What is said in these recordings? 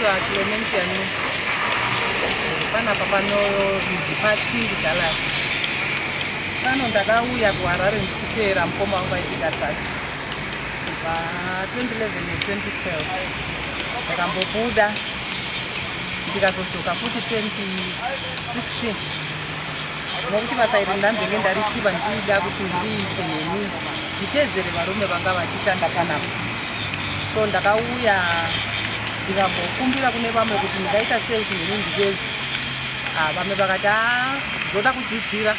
Ndinoitwa Chilomensia Nu. Panapa panonzi paTsindi Gallery. Pano ndakauya kuHarare ndichiteera mukoma wangu aibika sadza kubva 2011 ne2012 ndakambobuda ndikazodzoka futi 2016 nokuti basa iri ndambenge ndarichiva ndichida kuti ndiite neni nditeedzere varume vanga vachishanda panapa. So ndakauya ndikambokumbira kune vamwe kuti ndingaita sei kuti neni ndiveze. Ah, vamwe vakati ah, zvoda kudzidzira.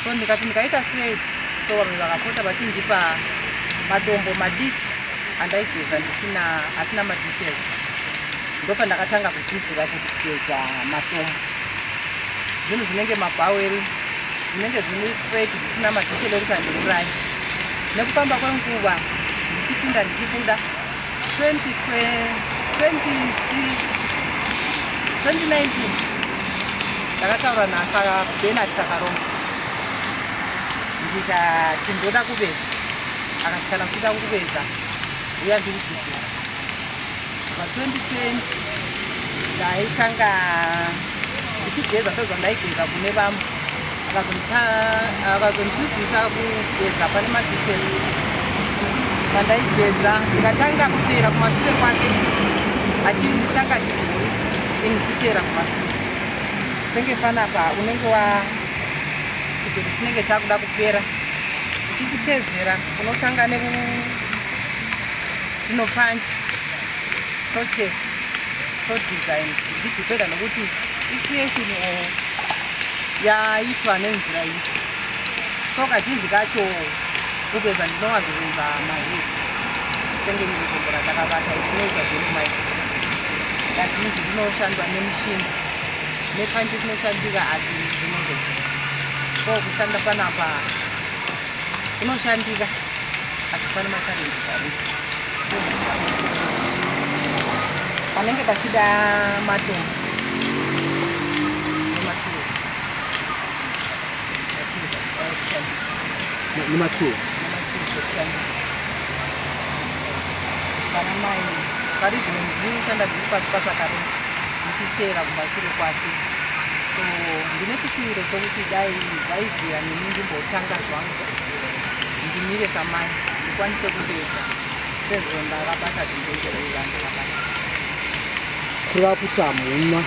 So ndikati ndingaita sei? So vamwe vakapota vachindipa matombo madiki andaigeza ndisina asina madetails. Ndopandakatanga kudzidzira kugeza matombo. Zvinhu zvinenge mabhaweri zvinenge zvine straight zvisina madetail ekuti handiurayi. Nekufamba kwenguva ndichipinda ndichibuda 2019 ndakataura naBernard Sakaromba ndikati ndoda kuveza, akati kana uchida kuveza uya ndikudzidzise. Pa 2020 ndaitanga ndichigeza sezvandaigeza kune vamwe, akazondidzidzisa kugeza pane madetails. Pandaigeza ndikatanga kuteera kumashure kwake achitanga achidhuri ini ndichiteera kumashure senge panapa unenge wa chigero chinenge chakuda kupera uchichiteedzera unotanga neku tinopancha tochesa todesign zvichidhipenda nokuti icreation or yaitwa nenzira ipi. So kazhinji kacho kuveza ndinowanzovenza maheads senge iri dombo randakabata iri rinoitwa dolomite. Kazhinji rinoshandwa nemushini nepanchi rinoshandika asi rinorema. So kushanda panapa kunoshandika asi pane machallenges aripo. Panenge pachida matombo nematurusi ekushandisa nematurusi ekushandisa sana mai pari zvino ndiri kushanda ndiri pasi paSakaromba ndichiteera kumashure kwake. So ndine chishuviro chokuti dai zvaibvira neni ndimbotanga zvangu ndimire samai ndikwanise kuveza sezvo ndakabata zvinhu. Kureva kuti hamuna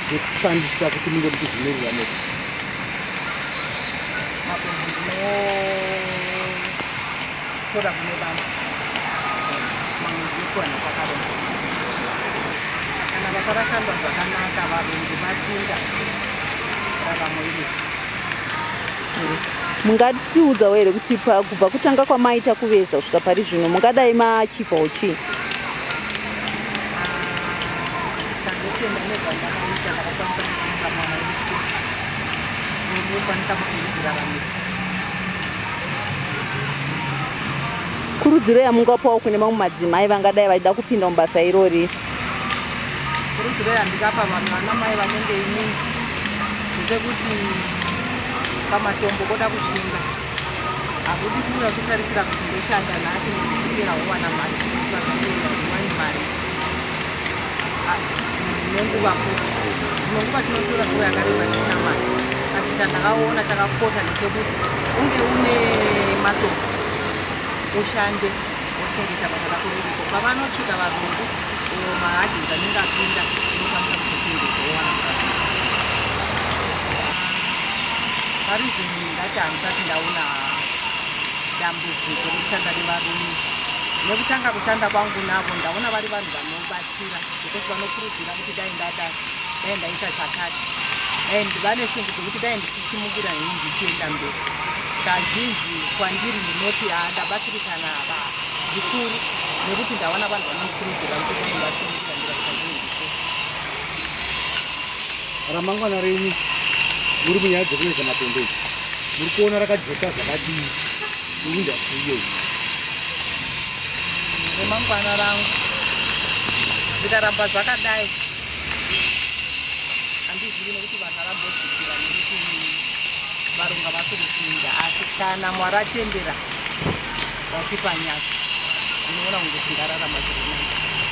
zvekushandisa kuti munge muchizvimirira mega? Matombo ndinotora kune vamwe, mamwe ndinopiwa naSakaromba. Kana basa rashandwa zvakanaka, varungu vapinda, raramo iripo. Mungatiudzawo here kuti kubva kutanga kwamaita kuveza kusvika pari zvino mungadai maachivhawo chii? Chandotenda nezvandakaita, ndakakwanisa kudzidzisa mwana wekuchikoro ndinokwanisa kuzviraramisa. Kurudziro yamungapawo kune mamwe madzimai vangadai vachida kupinda mubasa irori? Kurudziro yandingapa vanhu vanamai vanenge inini ndechekuti pamatombo koda kushinga. Hakudi kuuya uchitarisira kuti ndoshanda nhasi ndikupera wowana mari, because basa irori hariwani mari nenguva futi. Dzimwe nguva tinotora nguva yakareba tisina mari, asi chandakaona chakakosha ndechekuti unge une matombo ushande wochengeta basa rako riripo. Pavanosvika varungu maagents anenge apinda unokwanisa kuzotengesa wowana mari. Pari zvino ndingati handisati ndaona dambudziko rekushanda nevarume. Nekutanga kushanda kwangu navo ndaona vari vanhu vanobatsira because vanokurudzira kuti dai ndadai, dai ndaita chakati, and vane shungu dzekuti dai ndichisimukira ini ndichienda mberi. Kazhinji kwandiri ndinoti haa ndabatsirikana zvikuru nekuti ndawana vanhu vanondikurudzira kuti dai ndasimukira ndikaita zvinhu zvikuru. Ramangwana renyu muri munyaya dzekuveza matombo idzi muri kuona rakajeka zvakadii muindastry iyoyi? Remangwana rangu zvikaramba zvakadai handizivi, nekuti basa rambodzikira nekuti varungu havasi kupinda, asi kana Mwari atendera vatipa nyasha ndinoona kunge tingararama zviri nani.